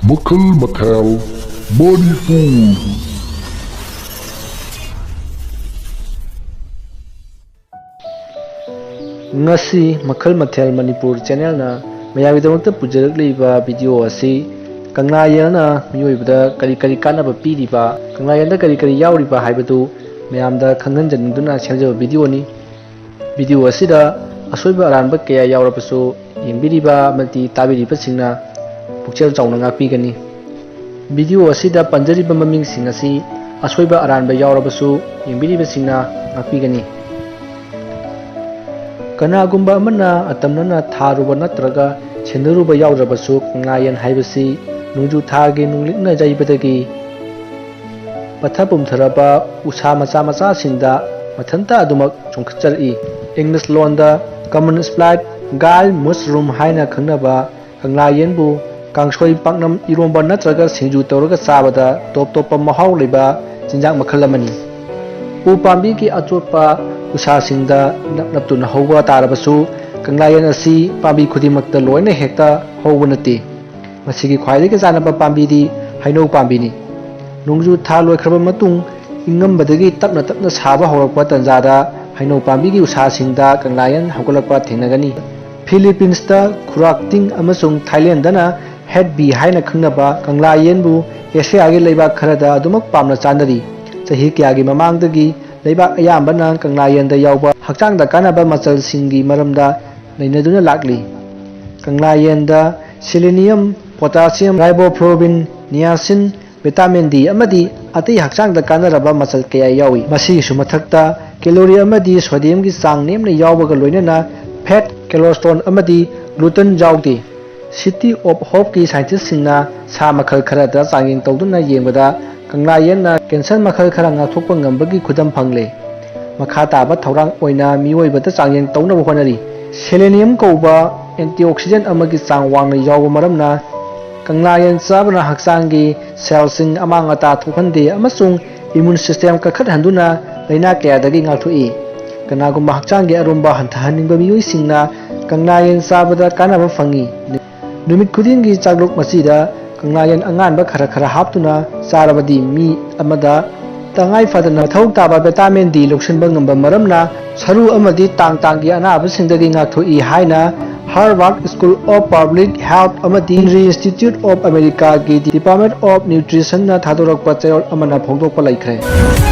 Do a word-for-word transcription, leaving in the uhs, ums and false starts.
ꯃꯈꯜ ꯃꯊꯦꯜ ꯃꯅꯤꯄꯨꯔ꯫ ꯉꯁꯤ ꯃꯈꯜ ꯃꯊꯦꯜ ꯃꯅꯤꯄꯨꯔ ꯆꯦꯅꯦꯜꯅ ꯃꯌꯥꯝꯒꯤꯗꯃꯛꯇ ꯄꯨꯖꯔꯛꯂꯤꯕ ꯚꯤꯗꯤꯑꯣ ꯑꯁꯤ ꯀꯪꯂꯥ ꯌꯦꯟꯅ ꯃꯤꯑꯣꯏꯕꯗ ꯀꯔꯤ ꯀꯔꯤ ꯀꯥꯟꯅꯕ ꯄꯤꯔꯤꯕ, ꯀꯪꯂꯥ ꯌꯦꯟꯗ ꯀꯔꯤ ꯀꯔꯤ ꯌꯥꯎꯔꯤꯕ ꯍꯥꯏꯕꯗꯨ ꯃꯌꯥꯝꯗ ꯈꯪꯍꯟꯖꯅꯤꯡꯗꯨꯅ ꯁꯦꯝꯖꯕ ꯚꯤꯗꯤꯑꯣꯅꯤ꯫ ꯚꯤꯗꯤꯑꯣ ꯑꯁꯤꯗ ꯑꯁꯣꯏꯕ ꯑꯔꯥꯟꯕ ꯀꯌꯥ ꯌꯥꯎꯔꯕꯁꯨ ꯌꯦꯡꯕꯤꯔꯤꯕ ꯑꯃꯗꯤ ꯇꯥꯕꯤꯔꯤꯕꯁꯤꯡꯅ ꯄꯨꯛꯆꯦꯜ ꯆꯥꯎꯅ ꯉꯥꯛꯄꯤꯒꯅꯤ꯫ ꯚꯤꯗꯤꯑꯣ ꯑꯁꯤꯗ ꯄꯟꯖꯔꯤꯕ ꯃꯃꯤꯡꯁꯤꯡ ꯑꯁꯤ ꯑꯁꯣꯏꯕ ꯑꯔꯥꯟꯕ ꯌꯥꯎꯔꯕꯁꯨ ꯌꯦꯡꯕꯤꯔꯤꯕꯁꯤꯡꯅ ꯉꯥꯛꯄꯤꯒꯅꯤ꯫ ꯀꯅꯥꯒꯨꯝꯕ ꯑꯃꯅ ꯑꯇꯝꯅꯅ ꯊꯥꯔꯨꯕ ꯅꯠꯇ꯭ꯔꯒ ꯁꯦꯟꯅꯔꯨꯕ ꯌꯥꯎꯗ꯭ꯔꯕꯁꯨ, ꯀꯪꯂꯥ ꯌꯦꯟ ꯍꯥꯏꯕꯁꯤ ꯅꯣꯡꯖꯨ ꯊꯥꯒꯤ ꯅꯨꯡꯂꯤꯛꯅ ꯌꯩꯕꯗꯒꯤ ꯄꯠꯊ ꯄꯨꯝꯊꯔꯕ ꯎꯁꯥ ꯃꯆꯥ ꯃꯆꯥꯁꯤꯡꯗ ꯃꯊꯟꯇ ꯑꯗꯨꯃꯛ ꯆꯣꯡꯈꯠꯆꯔꯛꯏ꯫ ꯏꯪꯂꯤꯁ ꯂꯣꯟꯗ common split gall mushroom ꯍꯥꯏꯅ ꯈꯪꯅꯕ ꯀꯪꯂꯥ ꯌꯦꯟꯕꯨ ꯀꯥꯡꯁꯣꯏ, ꯄꯥꯛꯅꯝ, ꯏꯔꯣꯝꯕ ꯅꯠꯇ꯭ꯔꯒ ꯁꯤꯡꯖꯨ ꯇꯧꯔꯒ ꯆꯥꯕꯗ ꯇꯣꯞ ꯇꯣꯞꯄ ꯃꯍꯥꯎ ꯂꯩꯕ ꯆꯤꯟꯖꯥꯛ ꯃꯈꯜ ꯑꯃꯅꯤ꯫ ꯎ ꯄꯥꯝꯕꯤꯒꯤ ꯑꯆꯣꯠꯄ ꯎꯁꯥꯁꯤꯡꯗ ꯅꯞ ꯅꯞꯇꯨꯅ ꯍꯧꯕ ꯇꯥꯔꯕꯁꯨ, ꯀꯪꯂꯥ ꯌꯦꯟ ꯑꯁꯤ ꯄꯥꯝꯕꯤ ꯈꯨꯗꯤꯡꯃꯛꯇ ꯂꯣꯏꯅ ꯍꯦꯛꯇ ꯍꯧꯕ ꯅꯠꯇꯦ꯫ ꯃꯁꯤꯒꯤ ꯈ꯭ꯋꯥꯏꯗꯒꯤ ꯆꯥꯟꯅꯕ ꯄꯥꯝꯕꯤꯗꯤ ꯍꯩꯅꯧ ꯄꯥꯝꯕꯤꯅꯤ꯫ ꯅꯣꯡꯖꯨ ꯊꯥ ꯂꯣꯏꯈ꯭ꯔꯕ ꯃꯇꯨꯡ, ꯏꯪꯉꯝꯕꯗꯒꯤ ꯇꯞꯅ ꯇꯞꯅ ꯁꯥꯕ ꯍꯧꯔꯛꯄ ꯇꯥꯟꯖꯥꯗ ꯍꯩꯅꯧ ꯄꯥꯝꯕꯤꯒꯤ ꯎꯁꯥꯁꯤꯡꯗ ꯀꯪꯂꯥ ꯌꯦꯟ ꯍꯧꯒꯠꯂꯛꯄ ꯊꯦꯡꯅꯒꯅꯤ꯫ ꯐꯤꯂꯤꯄꯤꯟꯁꯇ ꯈꯨꯔꯥꯛꯇꯤꯡ ꯑꯃꯁꯨꯡ ꯊꯥꯏꯂꯦꯟꯗꯅ ꯍꯦꯠ ꯕꯤ ꯍꯥꯏꯅ ꯈꯪꯅꯕ ꯀꯪꯂꯥ ꯌꯦꯟꯕꯨ ꯑꯦꯁꯤꯌꯥꯒꯤ ꯂꯩꯕꯥꯛ ꯈꯔꯗ ꯑꯗꯨꯃꯛ ꯄꯥꯝꯅ ꯆꯥꯅꯔꯤ꯫ ꯆꯍꯤ ꯀꯌꯥꯒꯤ ꯃꯃꯥꯡꯗꯒꯤ ꯂꯩꯕꯥꯛ ꯑꯌꯥꯝꯕꯅ ꯀꯪꯂꯥ ꯌꯦꯟꯗ ꯌꯥꯎꯕ ꯍꯛꯆꯥꯡꯗ ꯀꯥꯟꯅꯕ ꯃꯆꯜꯁꯤꯡꯒꯤ ꯃꯔꯝꯗ ꯅꯩꯅꯗꯨꯅ ꯂꯥꯛꯂꯤ꯫ ꯀꯪꯂꯥ ꯌꯦꯟꯗ selenium, potassium, riboflavin, niacin, vitamin D ꯑꯃꯗꯤ ꯑꯇꯩ ꯍꯛꯆꯥꯡꯗ ꯀꯥꯟꯅꯔꯕ ꯃꯆꯜ ꯀꯌꯥ ꯌꯥꯎꯏ꯫ ꯃꯁꯤꯒꯤꯁꯨ ꯃꯊꯛꯇ calorie ꯑꯃꯗꯤ sodiumꯒꯤ ꯆꯥꯡ ꯅꯦꯝꯅ ꯌꯥꯎꯕꯒ ꯂꯣꯏꯅꯅ fat, cholesterol ꯑꯃꯗꯤ gluten ꯌꯥꯎꯗꯦ꯫ City of Hopeꯀꯤ scientistꯁꯤꯡꯅ ꯁꯥ ꯃꯈꯜ ꯈꯔꯗ ꯆꯥꯡꯌꯦꯡ ꯇꯧꯗꯨꯅ ꯌꯦꯡꯕꯗ, ꯀꯪꯂꯥ ꯌꯦꯟꯅ cancer ꯃꯈꯜ ꯈꯔ ꯉꯥꯛꯊꯣꯛꯄ ꯉꯝꯕꯒꯤ ꯈꯨꯗꯝ ꯐꯪꯂꯦ꯫ ꯃꯈꯥ ꯇꯥꯕ ꯊꯧꯔꯥꯡ ꯑꯣꯏꯅ ꯃꯤꯑꯣꯏꯕꯗ ꯆꯥꯡꯌꯦꯡ ꯇꯧꯅꯕ ꯍꯣꯠꯅꯔꯤ꯫ Selenium ꯀꯧꯕ antioxidant ꯑꯃꯒꯤ ꯆꯥꯡ ꯋꯥꯡꯅ ꯌꯥꯎꯕ ꯃꯔꯝꯅ, ꯀꯪꯂꯥ ꯌꯦꯟ ꯆꯥꯕꯅ ꯍꯛꯆꯥꯡꯒꯤ cellꯁꯤꯡ ꯑꯃꯥꯡ ꯑꯇꯥ ꯊꯣꯛꯍꯟꯗꯦ ꯑꯃꯁꯨꯡ immune system ꯀꯟꯈꯠꯍꯟꯗꯨꯅ ꯂꯥꯏꯅꯥ ꯀꯌꯥꯗꯒꯤ ꯉꯥꯛꯊꯣꯛꯏ꯫ ꯀꯅꯥꯒꯨꯝꯕ ꯍꯛꯆꯥꯡꯒꯤ ꯑꯔꯨꯝꯕ ꯍꯟꯊꯍꯟꯅꯤꯡꯕ ꯃꯤꯑꯣꯏꯁꯤꯡꯅ ꯀꯪꯂꯥ ꯌꯦꯟ ꯆꯥꯕꯗ ꯀꯥꯟꯅꯕ ꯐꯪꯏ꯫ ꯅꯨꯃꯤꯠ ꯈꯨꯗꯤꯡꯒꯤ ꯆꯥꯛꯂꯨꯛ ꯃꯆꯤꯗ ꯀꯪꯂꯥꯌꯦꯟ ꯑꯉꯥꯟꯕ ꯈꯔ ꯈꯔ ꯍꯥꯞꯇꯨꯅ ꯆꯥꯔꯕꯗꯤ ꯃꯤ ꯑꯃꯗ ꯇꯉꯥꯏ ꯐꯗꯅ ꯃꯊꯧ ꯇꯥꯕ vitamin D ꯂꯧꯁꯤꯟꯕ ꯉꯝꯕ ꯃꯔꯝꯅ ꯁꯔꯨ ꯑꯃꯗꯤ ꯇꯥꯡ ꯇꯥꯡꯒꯤ ꯑꯅꯥꯕꯁꯤꯡꯗꯒꯤ ꯉꯥꯛꯊꯣꯛꯏ ꯍꯥꯏꯅ Harvard School of Public Health ꯑꯃꯗꯤ Institute of Americaꯒꯤ Department of Nutritionꯅ ꯊꯥꯗꯣꯔꯛꯄ ꯆꯌꯣꯜ ꯑꯃꯅ ꯐꯣꯡꯗꯣꯛꯄ ꯂꯩꯈ꯭ꯔꯦ꯫